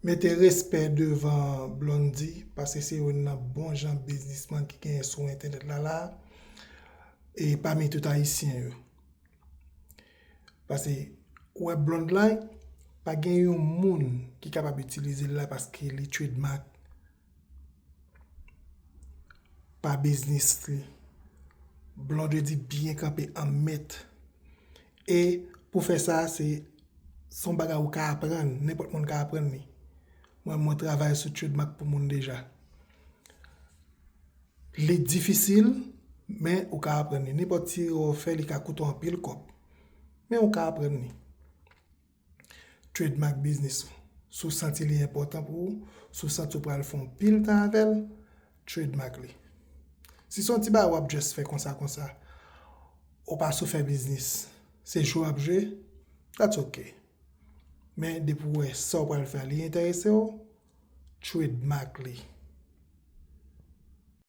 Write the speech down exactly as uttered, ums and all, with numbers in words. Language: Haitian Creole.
Mete respè devan Blondy, paske se youn nan bon jan biznismann ki genyen sou entènèt la la, e pami tout ayisyen yo. Paske, ou wè Blondy la, pa gen yon moun ki kapab itilize l la paske li trademark pa biznis li. Blondedy byen kanpe an mèt. E pou fè sa, se, se yon bagay ou ka aprann, nenpòt moun ka aprann li. Mwen, mwen travay sou trademark pou moun deja. Li difisil, men ou ka aprann li. Nenpòt ti erè w fè, li ka koute w anpil kòb. Men ou ka aprann li. Trademark biznis ou. Si w santi li enpòtan pou ou, si w santi w pral fè yon pil tan avè l, trademark li. Si se yon ti bagay w ap just fè konsa konsa, ou pa sou fè biznis, se jwe w ap jwe, that's ok. Men depi w wè sa w pral fè a, li enterese w, trademark li.